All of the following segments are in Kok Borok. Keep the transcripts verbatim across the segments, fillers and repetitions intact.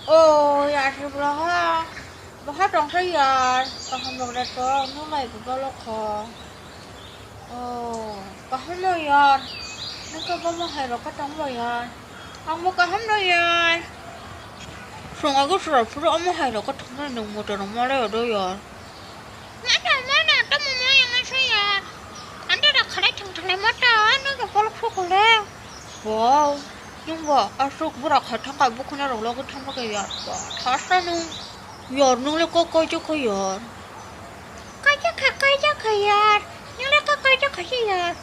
O yar, sibra ha. Baha tongsa yar. Kaham rok da tong, nung bai bwbalo kho. O, kaham no yar. Nung khe bo mo hai rok khe tong bo yar. Ang bo kaham no yar. Song ago sura phuru omo hai rok khe tong nung motor rok ma lai do yar. Mano, mano, tamo maya masa ya. Ande da khalai thang thalai mata, ano da bolok sokole. Wow, nung bo asuk bura kha thang kai bukhuna rok logi thang kai yar. Ba, thasa nung. Yar nung le ko koi je kho yar. Koi je kha, koi je kha yar. Nung le ko koi je kha si yar.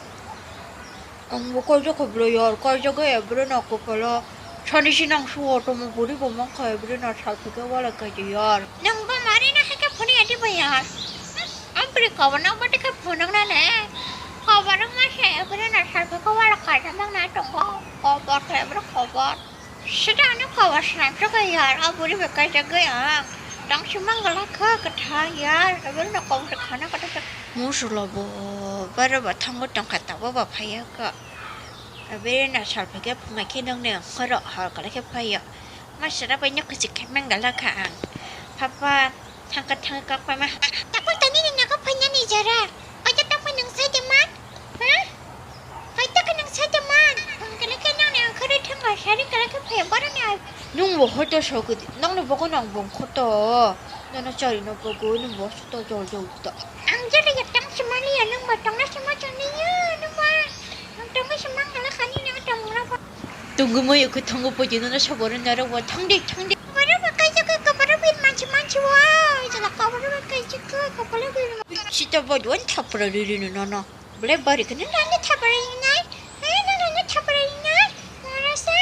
Ang bo koi je kho bro yar, koi je kho bro na kopalo. Sani si nang suo tomo buri bo mang kha bro na sal thike wala koi je yar. Nang bo mari na hai khe phone ya di bo yar. Ang bri kobo nang bo thike phone nang na ne. Kobo nang ma se bro na sal thike wala koi je mang na tongo. Kobo khe bro kobo. Sida ano kobo slam thike yar, a buri bo koi je kho ang. Tang si mang gala kha kha tha yar, bro na kobo se khana kha ta. Musulo bo, baro ba thango tongkha tabo ba phaiya kha. Abere na sal phai khe phungai khe nang ne khoro hor kala khe phaiya. Ma sara bai no kuchik khe mang gala kha ang. Papa thangka thangka kok pai ma. Tapul tani ni nago phai nani jara. Kaja tapul nang sai de man. Ha? Kaita khe nang sai de man. Ang kala khe nang ne ang khoro thangka sari kala khe phaiya baro ne. Nung bo hoito sokodi, nang no bogo nang bong khoto. Nono chari no bogo, nung bo soto jol jol to. Ang jale ya tang simani ya nung ba tang na sima chani ya nung ba. Ang tang na sima kala khani nang tang na ba. Tunggu mo yoko thango po jino na saboro na ro wa thang de thang de. Kabaro ba kai jaka kabaro bin manchi manchi wa. Jala kabaro ba kai jaka kabaro bin. Sita ba duan thapra ri ri no no. Bole bari kene nang ni thapra ri nai. Hai nang ni thapra ri nai. Marasa.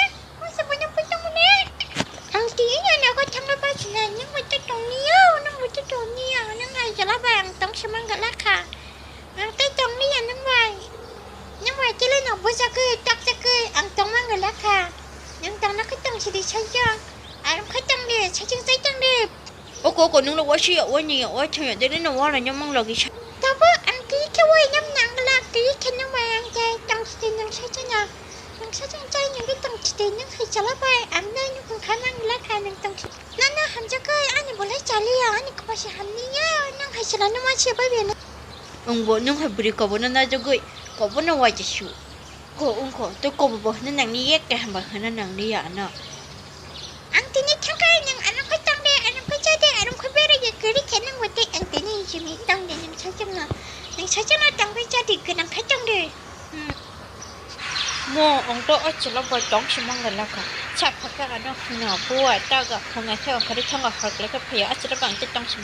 Ang tini ya nago thangna ba sinai, nang bai tei tongni ya, nang bai tei tongni ya, nang hai jala bai ang tong simang gala kha. Ang tei tongni ya nang bai. Nang bai tele no bujagwi, takjagwi, ang tongmang gala kha. Nang tongna khe tong sidi saijang. Arum khe tong de, saijang sai tong de. Oko oko nung lo wasi ya wani ya wai thang ya dene no wala nyamang lagi sa. Tabo ang twi khe wai nyam nang la twi khe nung bai ang khe tang site nang sa chana. Nang sa chang chai nang bi tang site nang hai chala bai ang nai nung kong kha nang la kha nang tang site. Nana hamjak kai ani bolai chali ya ani kapa se hamni ya nang hai chala nung ma se bai be nung. Ang bo nung hai buri kobo no na jagoi kobo no wai jesu. Ko ungko, tei kobo bo hwnwi nangni yek kaham bai hwnna nangli ya ano. Ang tini thangkai nang ano khai tang de, ano khai cha de, ano khai bera ye kiri khe nang bo tei ang tini simi tang de nang sachang no. Nang sachang no tang bai cha de gwnang khai tang de. Hmm. Mo ang to o chwla bai tong si mang la kha. Cha phaka ano hwna buwa ta ga hwnga khe ang khari thanga hor kle khe phaya a chwla bang tei tong si mang.